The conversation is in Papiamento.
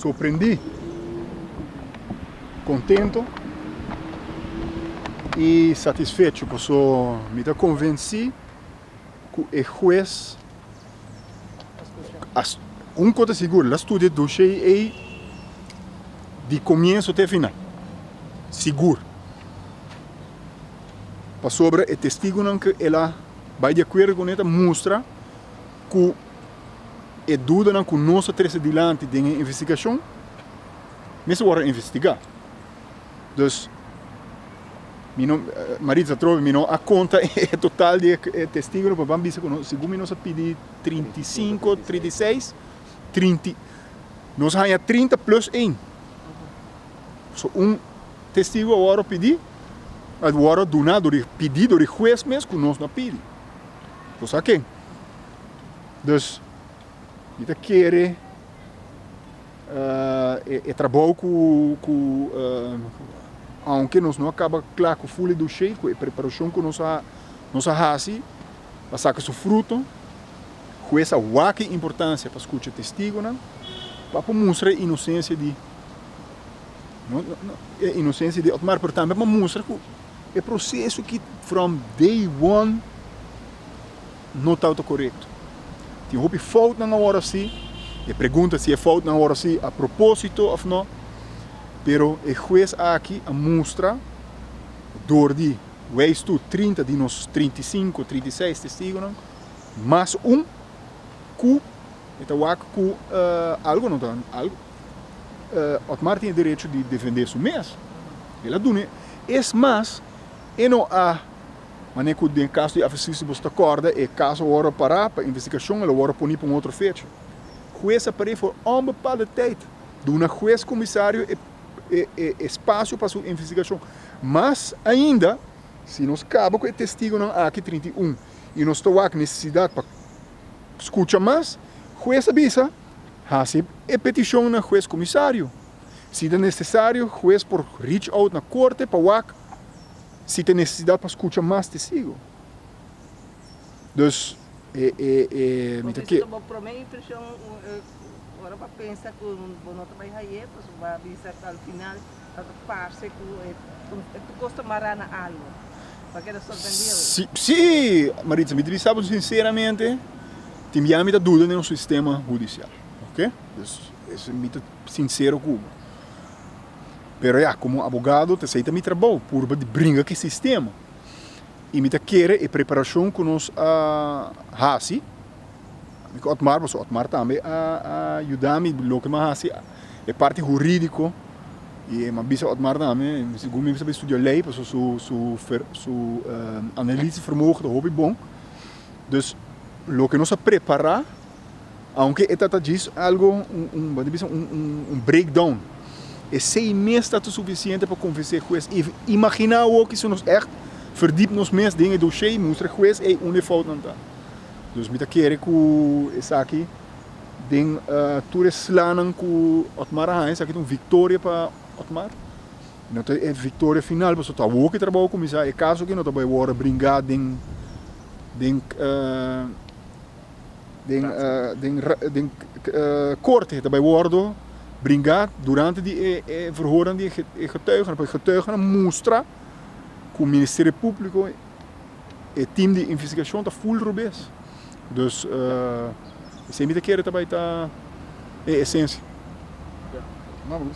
Sorprendí, contento y satisfecho, paso mi ta convencí cu e hues un cos ta sigur, el a studia e dossier ey di comienzo te final, sigur. Pasobra e testigonan cu el a bay di acuerdo cune ta mustra cu e dudanan ku nos a trese dilanti den e investigashon mester wòrdu investigá. Dus, mi no, Maritza atrobe, mi no a konta e total di e testigunan, pero ban bisa ku nos, segun mi nos a pidi 35, 36, 30, nos a haña 30 plus ein. So un testigu a wòrdu pidi, a wòrdu duna dor di, pidi dor di hues mes ku nos no a pidi. Bo sa ken? Dus mi ta kere e trabou ku ku aunke nos no a kaba kla ku ful e doshé ku e preparashon ku nos a nos a hasi a saka su fruto. Hues a wak e importansia pa skucha testigunan pa por mustra e inosensia di no no e inosensia di Otmar pero tambe pa mustra ku e proseso ki from day one no tabata korekto. Tin hopi foutnan awor asi, e pregunta si e foutnan awor asi a proposito of no, pero e hues aki a mustra dor di wijs tur 30 di nos 35, 36 testigonan mas un ku e ta wak ku algo no ta algo Otmar tin e derecho di defende su mes. El a duna es mas e no a Manera ku den kaso di Afesis si boso ta kòrda e kaso a wòrdu pará pa investigashon el a wòrdu poní pa un otro fecha. Hues a par'é for onbepaalde tijd. Duna hues komisario e e espasio pa su investigashon. Mas ainda si nos kaba ku e testigonan aki 31 i nos ta wak nesesidat pa skucha mas, hues a bisa hasi e petishon na hues komisario. Si ta nesesario hues por reach out na korte pa wak si ta nesesidat pa skucha mas testigo. Dus e e e mi ta ke. Bo prome impreshon ora bo a pensa ku bo no ta bai haye pasobra bo a bisa ku al final ta parse ku e tur kos ta mará na algu. Bo a keda sorprendido? Si, si Maritza, mi ta bisa bo sinseramente tin bia mi ta duda den nos sistema hudisial, oke. Dus mi ta sinsero ku bo. Pero ya, komo abogado ta esei ta mi trabou, purba di bringa ku e sistema. I mi ta kere e preparashon ku nos a hasi, mi ku Otmar, pasobra Otmar tambe a yuda mi loke mi a hasi, e parti hurídiko, i mi a bisa Otmar tambe, segun mi a studia lei, pasobra su su su analisevermogen ta hopi bon. Dus loke nos a prepará. Aunke e ta ta djis algo, un, bo ta bisa un breakdown, esei mes ta ta sufisiente pa konvensé hues. I imaginá awor si nos ègt verdiep nos mes den e doshé i mustra hues ei unda e foutnan ta. Dus mi ta kere ku esaki den tur e slanan ku Otmar a haña, esaki ta un viktoria pa Otmar. No ta e viktoria final pasobra ta awor ku e trabou a kuminsá. E kaso aki no ta bai wòrdu bringá den den. Den den den korte ta bai wordo bringa durante di e e verhoornan di e getuigenan pa e getuigenan mustra ku Ministerio Públiko e team di investigashon ta full robes. Dus esei mi ta kere ta bai ta e esensia.